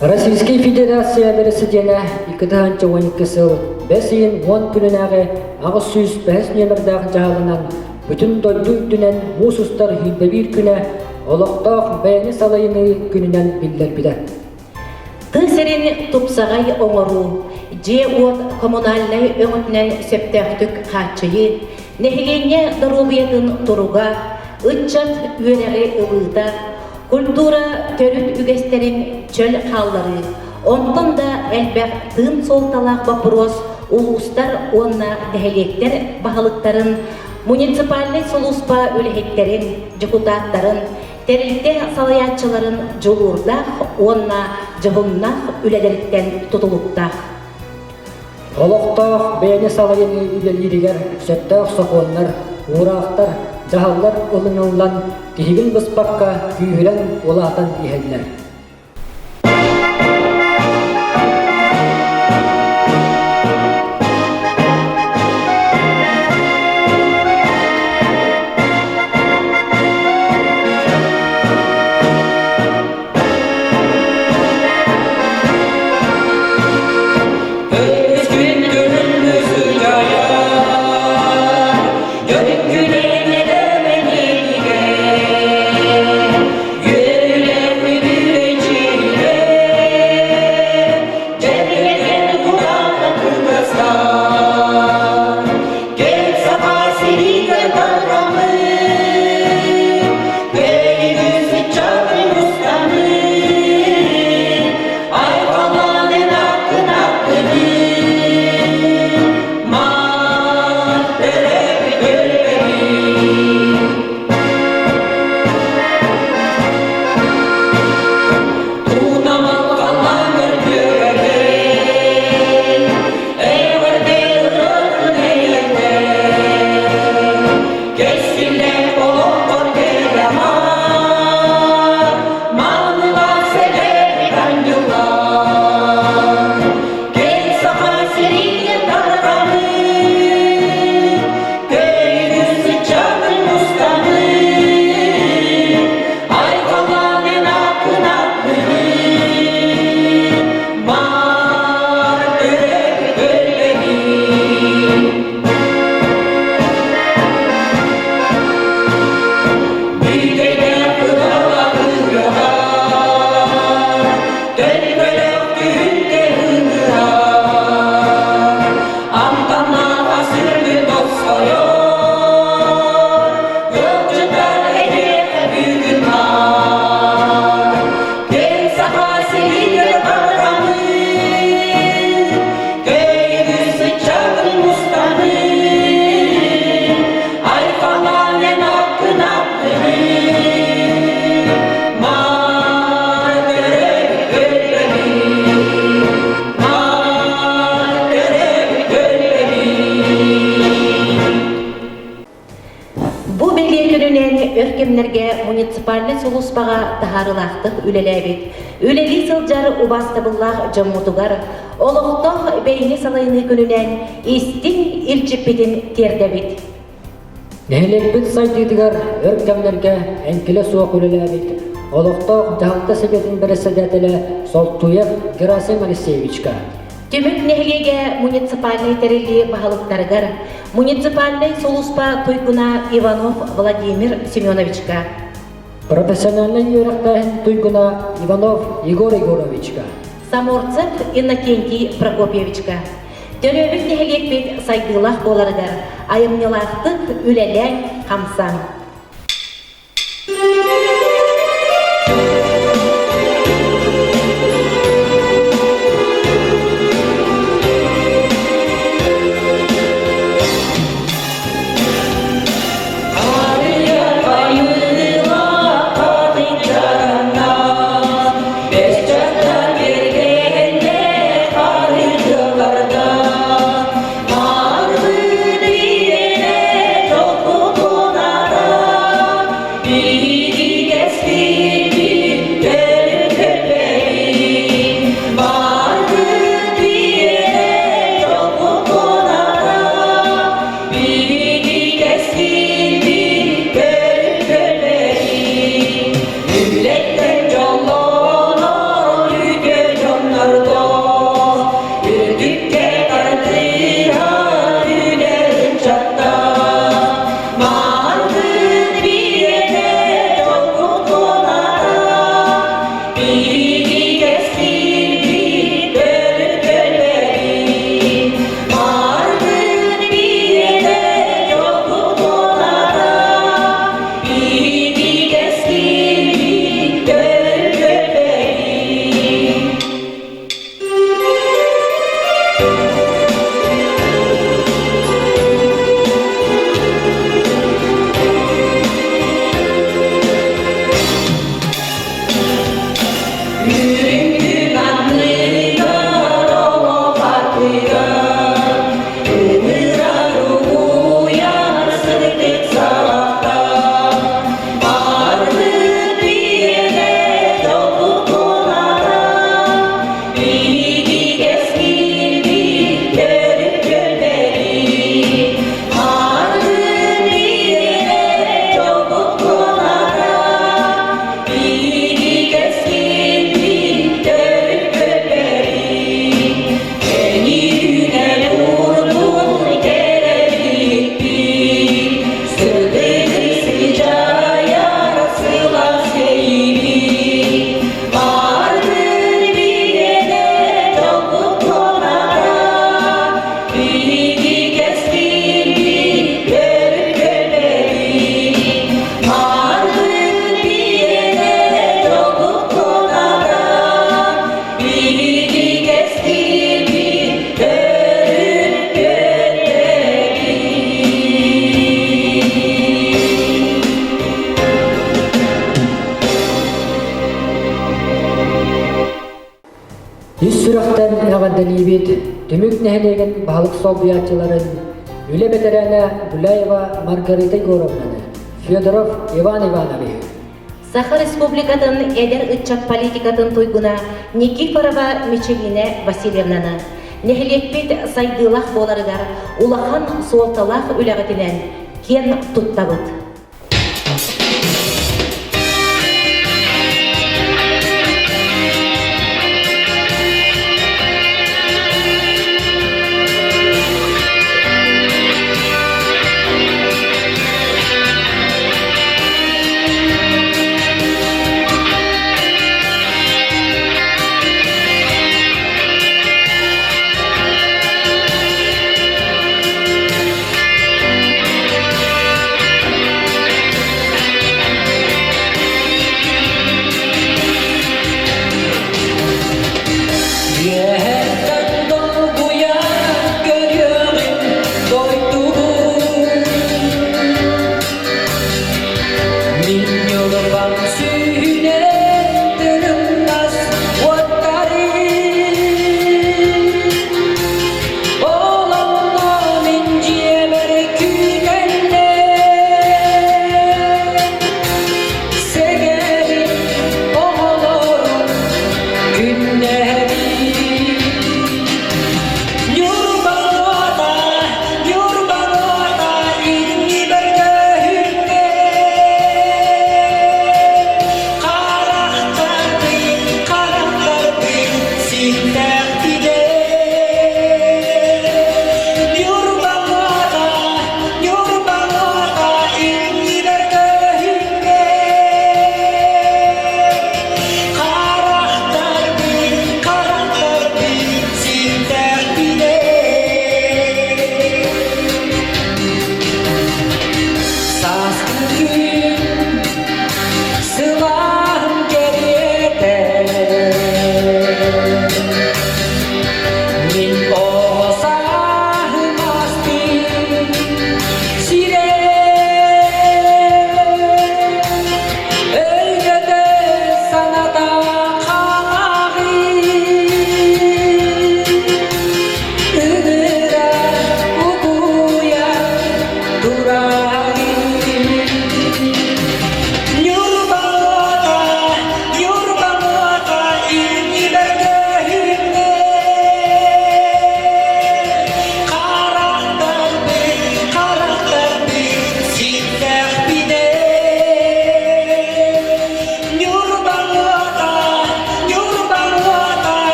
Российскай Федерация Бэрэсидьиэнэ 2012 сыл бэс ыйын уон күнүнээҕи 805 нүөмэрдээх дьаһалынан бүтүн дойду үрдүнэн муус устар 21 күнэ олохтоох бэйэни салайыныы күнүнэн биллэрбитэ. Тыа сирин тупсаҕай оҥоруу, дьиэ-уот коммунальнай өҥөтүнэн сөптөөхтүк хааччыйыы, нэһилиэнньэ доруобуйатын туруга, ыччат үөрэҕи ылыыта, культура төрүт үгэстэрин чөл хаалларыы, онтон да элбэх тыын суолталаах боппуруос улуустар уонна нэһилиэктэр баһылыктарын, муниципальнай сулууспа үлэһиттэрин, дьокутааттарын, тэрилтэ салайааччыларын дьулуурдаах уонна дьоһуннаах үлэлэриттэн тутулуктаах. Олохтоох бэйэни салайыныы үлэлииригэр сөптөөх сокуоннар, уураахтар, дьаһаллар ылыныллан, тиһигин быспакка күүһүрэн улаатан иһэллэр. Бу бэлиэ күнүнэн өр кэмнэргэ муниципальнай сулууспаҕа таһаарыылаахтык үлэлээбит, үлэлии сылдьар убаастабыллаах дьоммутугар олохтоох бэйэни салайыныы күнүнэн истиҥ илдьиппитин тиэрдэбит. Нэһилиэкпит сайдыытыгар өр кэмнэргэ эҥкилэ суох үлэлээбит олохтоох дьаһалта сэбиэтин бэрэссэдээтэлэ Солтуев Герасим Алексеевичка Түмүк нэһилиэгэ муниципальнай тэриллии баһылыктарыгар муниципальнай сулууспа туйгуна Иванов Владимир Семеновичка профессиональнай үөрэхтээһин туйгуна Иванов Егор Егоровичка Саморцев Иннокентий Прокопьевичка Төрөөбүт нэһилиэкпит сайдыылаах буоларыгар айымньылаахтык үлэлээн хамсаан. Ис сүрэхтэн эҕэрдэлиибит Түмүк нэһилиэгин баһылык солбуйааччыларын үлэ бэтэрээнэ Гуляева Маргарита Егоровнаны, Федоров Иван Ивановиһы. Саха Республикатын эдэр ыччат политикатын туйгуна Никифорова Мичилина Васильевнаны нэһилиэкпит сайдыылаах буоларыгар улахан суолталаах үлэҕитинэн киэн туттабыт.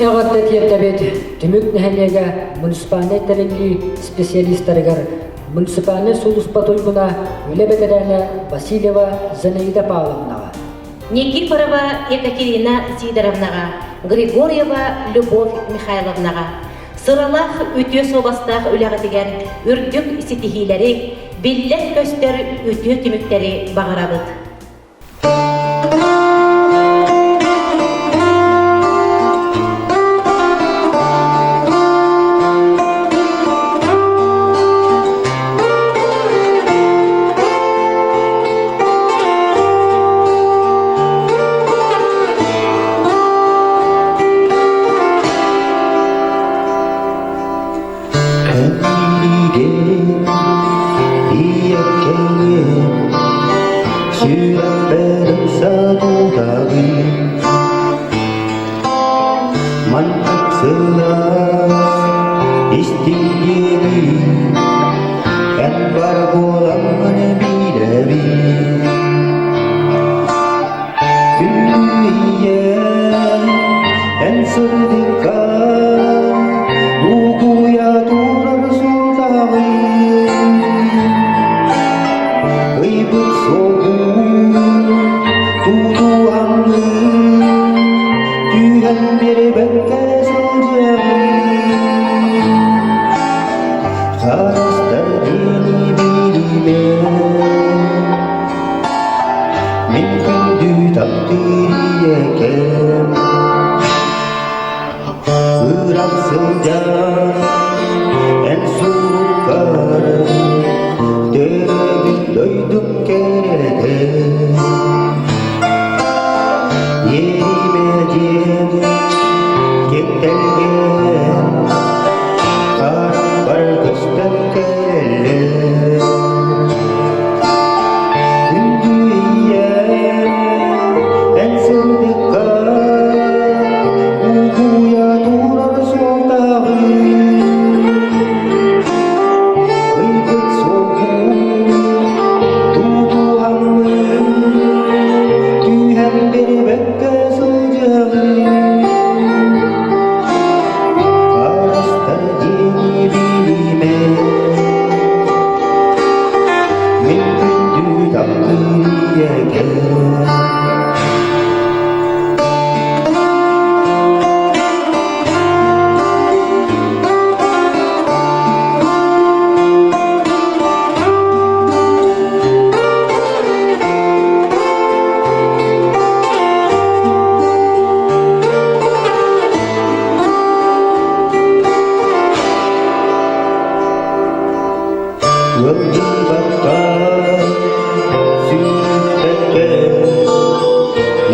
эҕэрдэ тиэрдэбит Түмүк нэһилиэгэ муниципальнай тэриллии специалистарыгар муниципальнай сулууспа туйгуна үлэ бэтэрээнэ Васильева Зинаида Павловнаҕа. Никифорова Екатерина Сидоровнаҕа, Григорьева Любовь Михайловнаҕа сыралаах үтүө суобастаах үлэҕитигэр үрдүк ситиһиилэри, биллэр-көстөр үтүө түмүктэри баҕарабыт. Сүрэхпэр сатутабын Маннык сылаас истиҥ Эн бар буоламмын биирэбин Күндү ийэм эн сырдыкка Угуйа турар султаҕын Ыйбыт суолгун тутуһаҥҥын Түһэн биэрбэккэ сылдьаҕын Харыстар диэни билимэ Мин күндү таптыыр ийэкэм Ыраах сылдьан эн суруккар Төрөөбүт дойдум кэрэтэ Иэримэ диэн киэптэлгэн Харахпар көстөн кэлэллэр Күндү ийэм эн сырдыкка Угуйа турар суолтаҕын Ыйбыт суолгун тутуһаммын Түһэн биэрбэккэ сылдьаҕын Харыстар диэни билимэ Мин күндү таптыыр ийэкэм Ыалдьыбакка, сүүрбэккэ,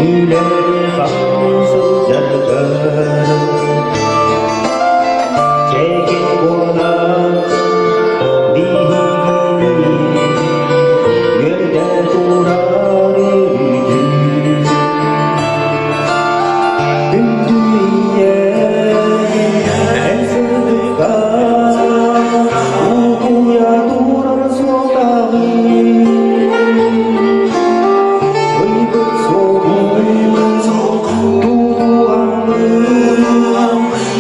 үлэни-хамныы сылдьарга Чэкин буолан биһигини үөрдэ турар үөрүү. Күндү ийэм, эн сырдыкка Угуйа турар суолтаҕын Ыйбыт суолун тутуһаммын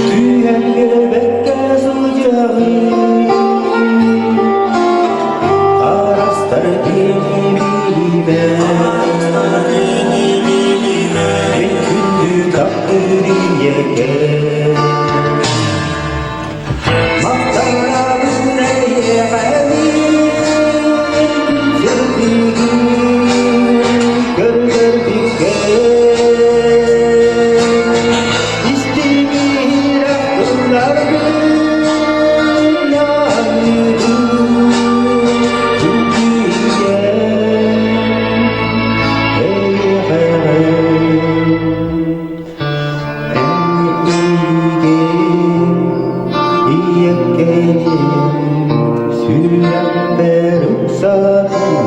Түһэн биэрбэккэ сылдьаҕын Харастар диэни билимэ Мин күндү таптыыр ийэкэм Махтанабын эйиэхэбин сырдыгын көрдөрбүккэ Истиҥ-иһирэх тылларгын аныыбын күндү ийэм эйиэхэ Сүрэхпэр ыксатыытабын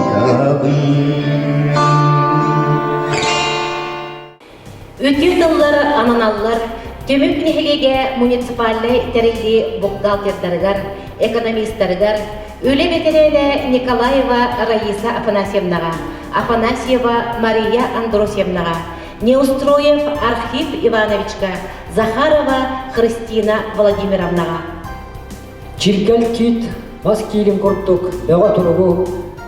Үтүө тыллар ананаллар Түмүк нэһилиэгэ муниципальнай тэриллии бухгалтердарыгар, экономистарыгар, үлэ бэтэрээнэ Николаева Раиса Афанасьевнаҕа, Афанасьева Мария Андросьевнаҕа, Неустроев Архип Ивановичка, Захарова Христина Владимировнаҕа. Чиргэл киит мас киирин курдук бөҕө туругу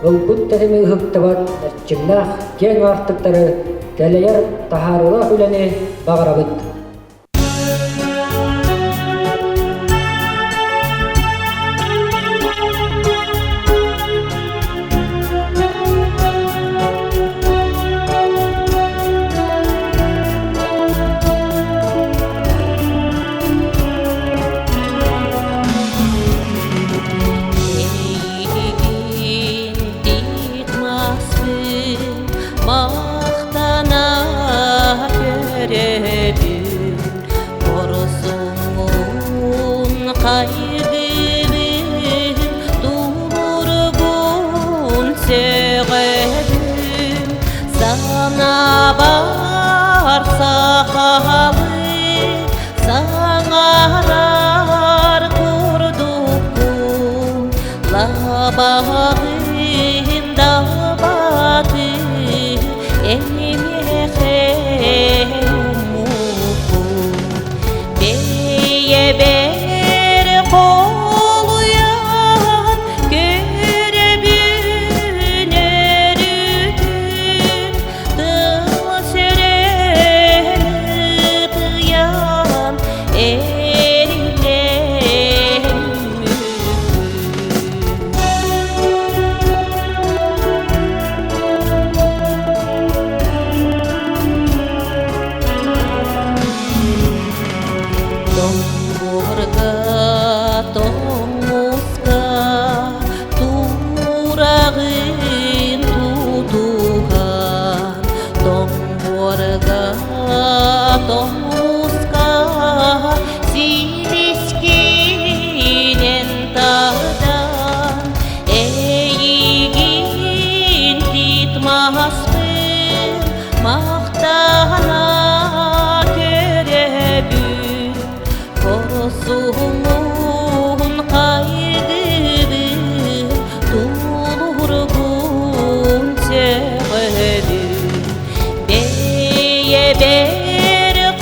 ылбыт тэтими ыһыктыбат эрчимнээх киэҥ аартыктары тэлэйэр таһаарыылаах үлэни баҕарабыт. Эйигин маспын махтана көрөбүн Хорсуҥҥун хайгыыбын тулуургун сөҕөбүн Санаабар сахалыы саҥарар курдукпун Лабаҕын далбаты эйиэхэ уммуппун Бэйэбэр холуйан көрөбүн өрүтүн Тыл сүрэн ытыйан Тоҥмурга тоҥмуска тураҕын тутуһан Тоҥмурга тоҥмуска силискинэн тардан Эйигин титмаспын махтана көрөбүн Хорсуһуммун хайгыыбын тулуургун сөҕөбүн Бэйэбэр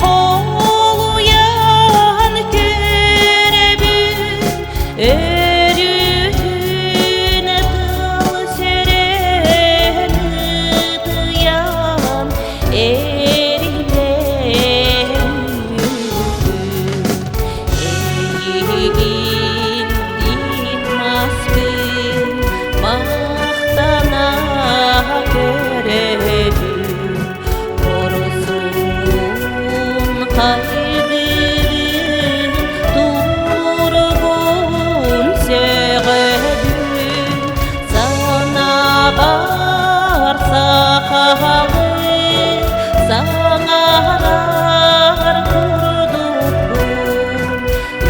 холуйан көрөбүн Өрүтүн тыл сүрэн ытыйан эрилэн Эйигин маспын махтана көрөбүн Хорсуҥҥун хайгыыбын Туургун сөҕөбүн Санаабар сахалыы саҥарар курдукпун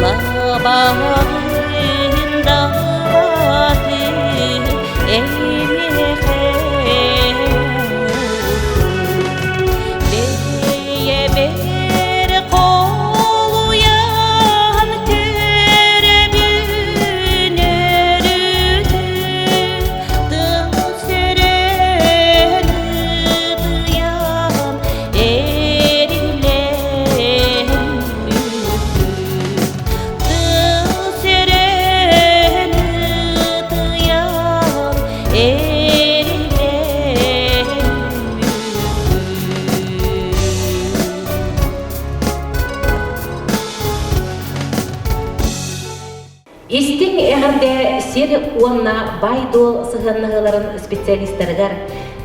Лабаҕын далбатын эйиэхэ Бэйэбэр холуйан көрөбүн өрүтүн Тыл сүрэн ытыйан эрилэн Тыл сүрэн ытыйан эрилэн Истиҥ эҕэрдэ сир уонна баай-дуол сыһыаннаһыыларын специалистарыгар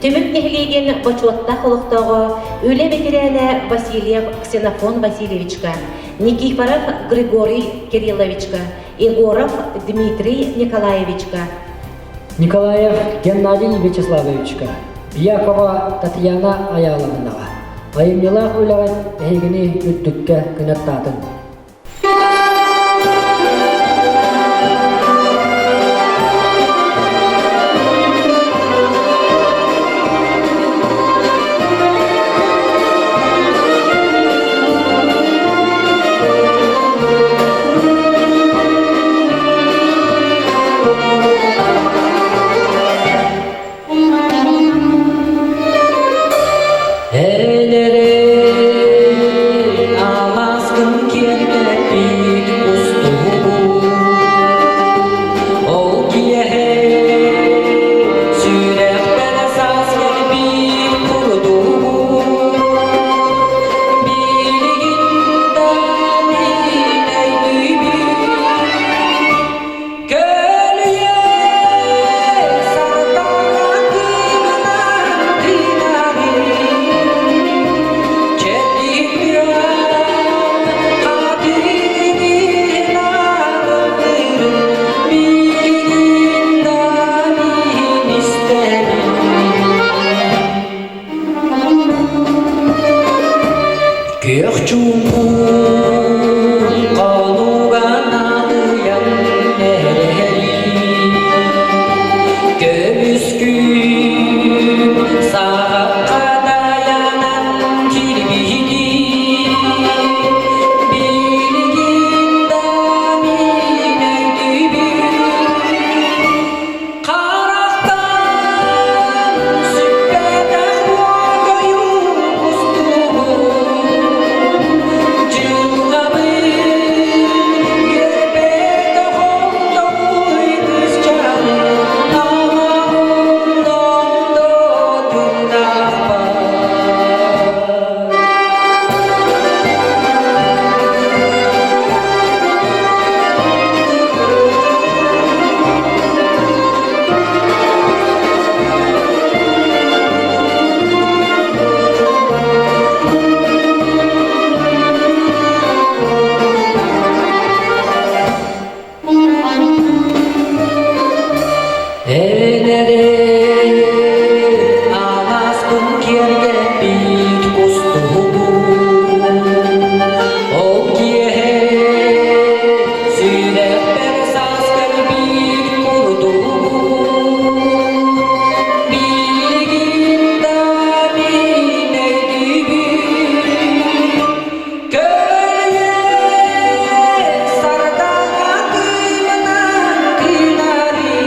Түмүк нэһилиэгин бочуоттаах олохтооҕо, үлэ бэтэрээнэ Васильев Ксенофон Васильевичка, Никифоров Григорий Кирилловичка, Егоров Дмитрий Николаевичка, Николаев Геннадий Вячеславовичка, Якова Татьяна Аяловнаҕа айымньылаах үлэҕит эһигини үрдүккэ кынаттаатын. Эн эрэ Эн эрэ алааскын киэргэппит кустугун, Ол киэһэ сүрэхпэр саас кэлбит курдугун, Билигин да мин өйдүүбүн, Көлүйэ сардаҥа кыымынан тыынарый,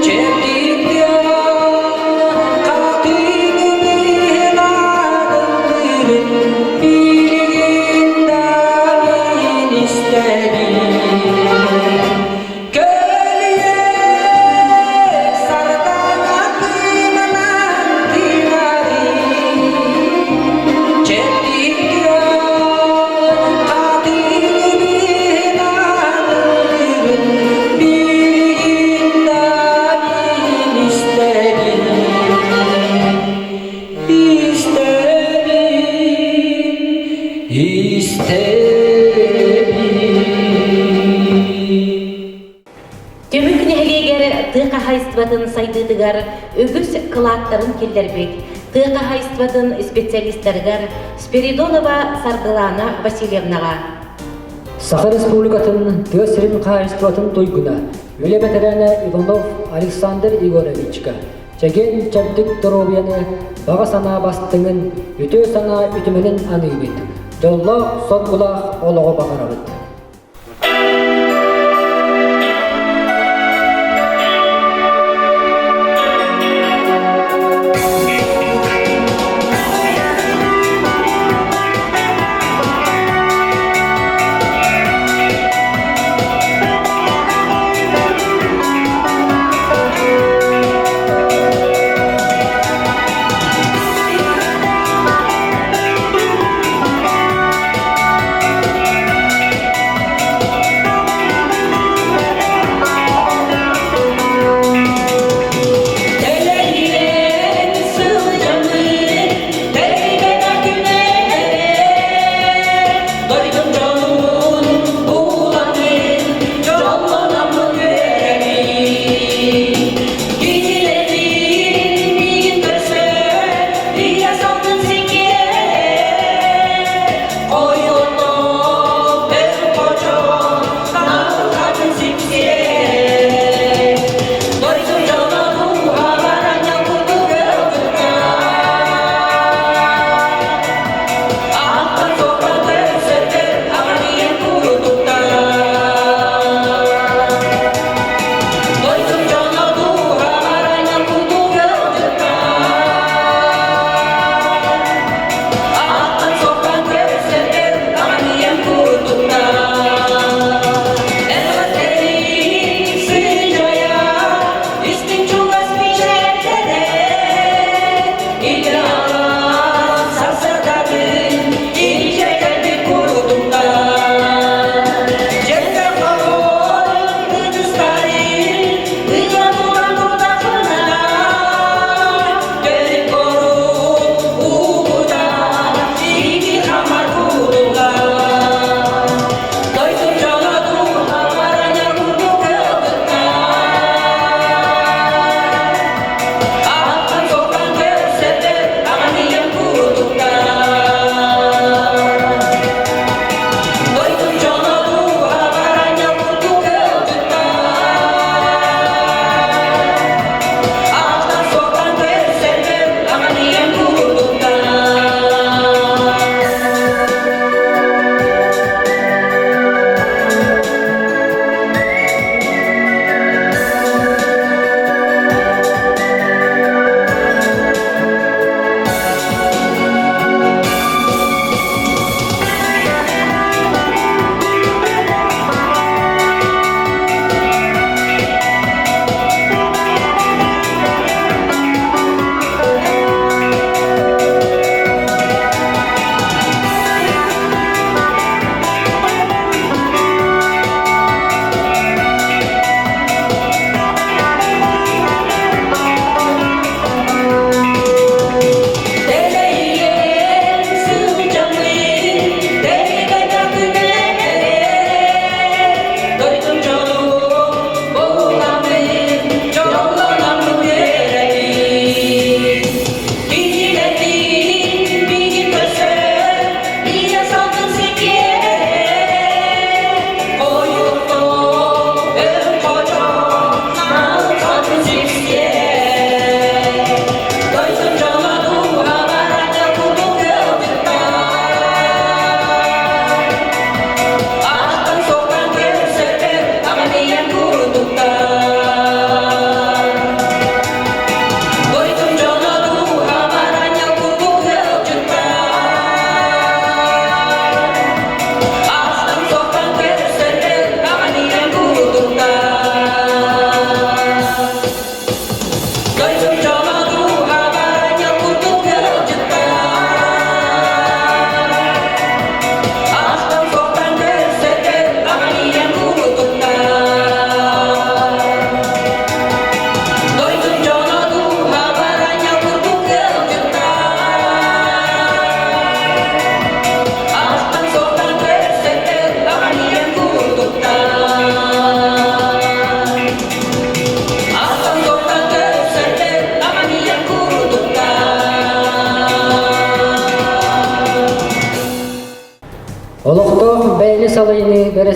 Чэбдик хатыҥын аҕыллыырын билигин да мин истэбин. Көлүйэ сардаҥа кыымынан тыынарый, Түмүк нэһилиэгэр тыа хаһаайыстыбатын сайдыытыгар үгүс кылааттарын киллэрбит тыа хаһаайыстыбатын специалистарыгар Спиридонова Саргылана Васильевнаҕа Саха Республикатын тыа сирин хаһаайыстыбатын туйгуна, үлэ бэтэрээнэ Иванов Александр Егоровичка чэгиэн чэбдик доруобуйаны, баҕа санаа бастыҥын, үтүө санаа үтүмэнин аныыбыт, дьоллоох, соргулаах олоҕу баҕарабыт.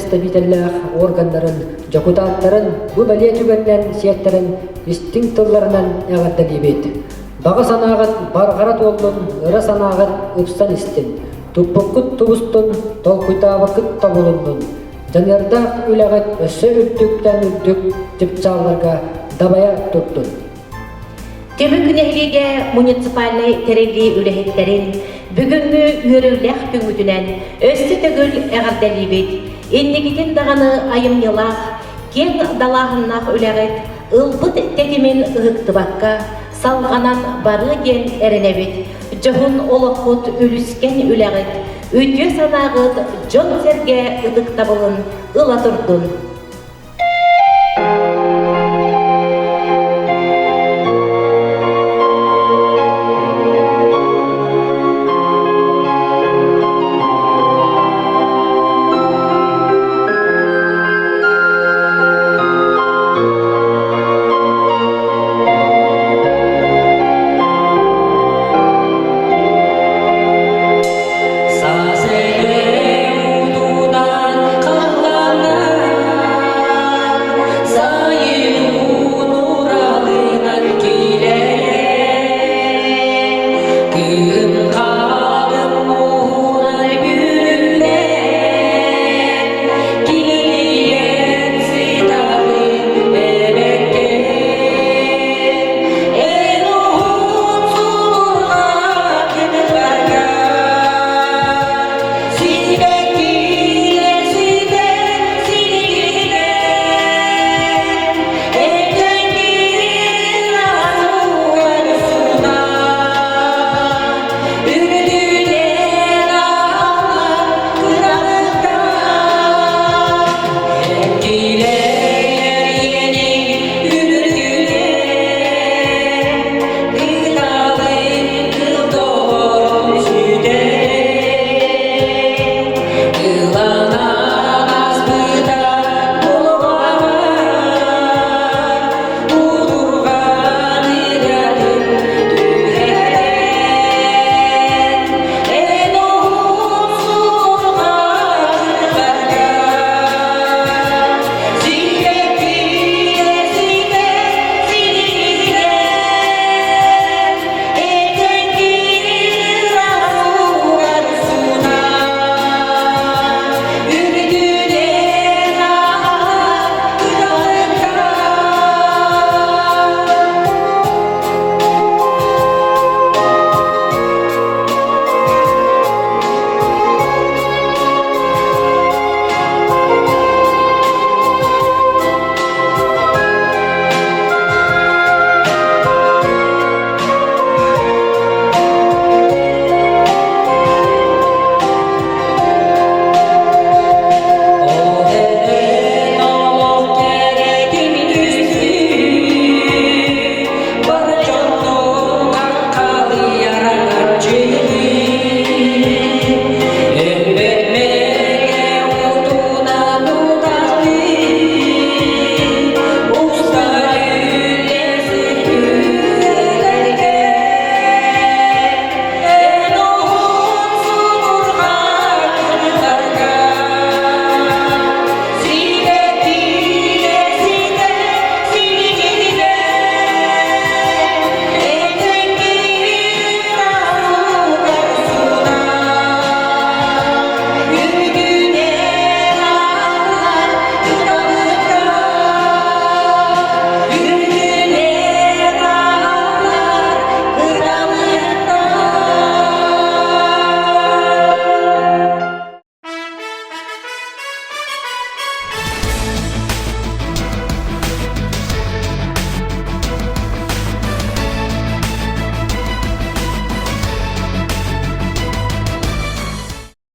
бэрэстэбиитэллээх уорганнарын дьокутааттарын бу бэлиэ түгэнинэн сиэттэрэн истиҥ тылларынан эҕэрдэлиибит. Баҕа санааҕыт барҕара туоллун, ыра санааҕыт ыпсан истин, туппуккут тубустун, толкуйдаабыккыт тобулуннун. Дьаныардаах үлэҕит өссө үрдүктэн үрдүк чыпчаалларга дабайа турдун. Түмүк нэһилиэгэ муниципальнай тэриллии үлэһиттэрин бүгүҥҥү үөрүүлээх күҥҥүтүнэн өссө төгүл эҕэрдэлиибит. Инникитин даҕаны айымньылаах, киэҥ далааһыннаах үлэҕит ылбыт тэтимин ыһыктыбакка, салҕанан барыа диэн эрэнэбит. Дьоһун олоххут үлүскэн үлэҕит, үтүө санааҕыт дьон-сэргэ ытыктабылын ыла турдун.